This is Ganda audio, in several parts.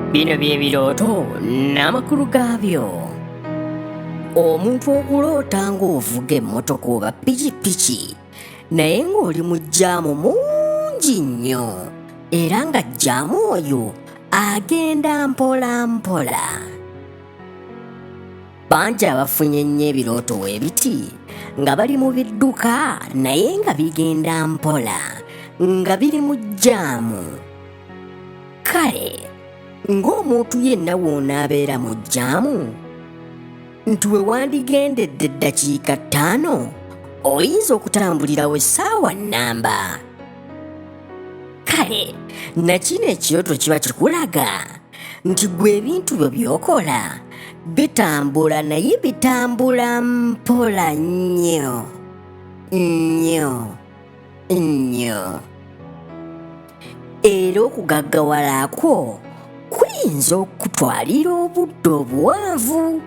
Bino bye birooto n'amakulu gaabyo. Omuntu okuloota ng'ovuga emmotoka oba pikipiki naye ng'oli mu jjaamu mungi nnyo era nga jjaamu oyo agenda mpola mpola. Bangi abafunye ennyo ebirooto webiti nga bali mu bidduka naye nga bigenda mpola nga biri mu jjaamu. Kale ng'omuntu yenna w'onaabeera mu jjaamu nti we wandigendedde eddakiika ttaano oyinza okutambulirawo essaawa nnamba. Kale nakino ekirooto kiba kikulaga nti gwe ebintu byo by'okola bitambula naye bitambula mpola nnyo nnyo nnyo. Era okugaggawala kwo kuyinza okukutwalira obudde obuwanvu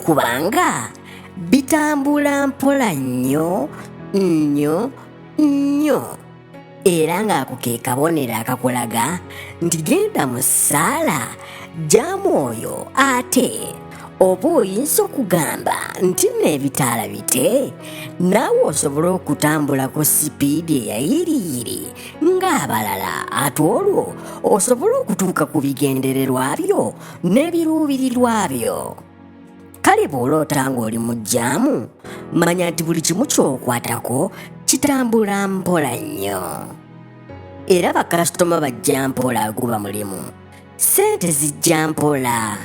kubanga bitambula mpola nnyo nnyo nnyo era ng'ako ke kabonero akakulaga nti genda mu ssaala gya mwoyo ate oba oyinza okugamba nti n'ebitaala bite naawe osobole okutambula ku sipiidi eyayiriyiri ng'abalala ate olwo osobole okutuuka ku bigendererwa byo n'ebiruubirirwa byo. Kale bw'oloota ng'oli mu jjaamu manya nti buli kimu ky'okwatako kitambula mpola nnyo era bakasitoma bajja mpola guba mulimu ssente zijja mpola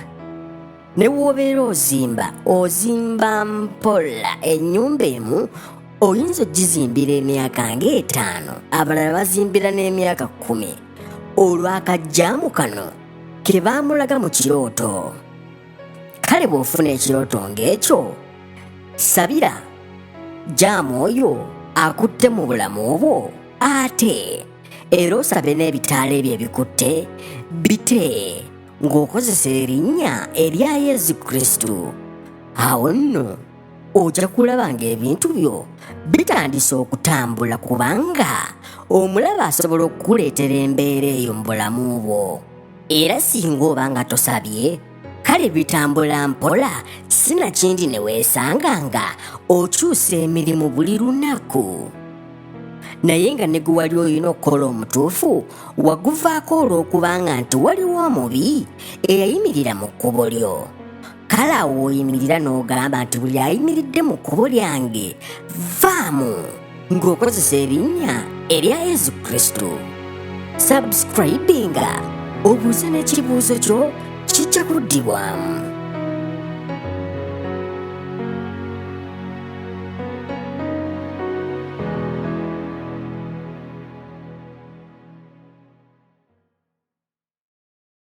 ne w'obeera ozimba ozimba mpola ennyumba emu oyinza ogizimbira emyaka ng'etaano abalala bazimbira n'emyaka 10 olw'akajjaamu kano ke baamulaga mu kirooto. Kale bw'ofuna ekirooto ng'ekyo sabira jaamu oyo akutte mu bulamu bwo ate era osabe n'ebitaala ebyo ebikutte bite ng'okozesa erinnya erya Yesu Kristo. Awo nno ojja kulaba ng'ebintu byo bitandise okutambula kubanga omulaba asobola okukuleetera embeera eyo mu bulamu bwo. Era singa oba nga tosabye kale bitambula mpola sinakindi ne weesanga nga okyusa emirimu buli lunaku. Naye nga ne gwe wali olina okukola omutuufu waguvaako olw'okubanga nti waliwo omubi eyayimirira mu kkubo lyo. Kale awo oyimirira n'ogamba nti buli ayimiridde mu kkubo lyange vaamu ng'okozesa erinnya erya Yesu Kristo. Subscribinga obuuze n'ekibuuzo kyo kijja kuddibwamu.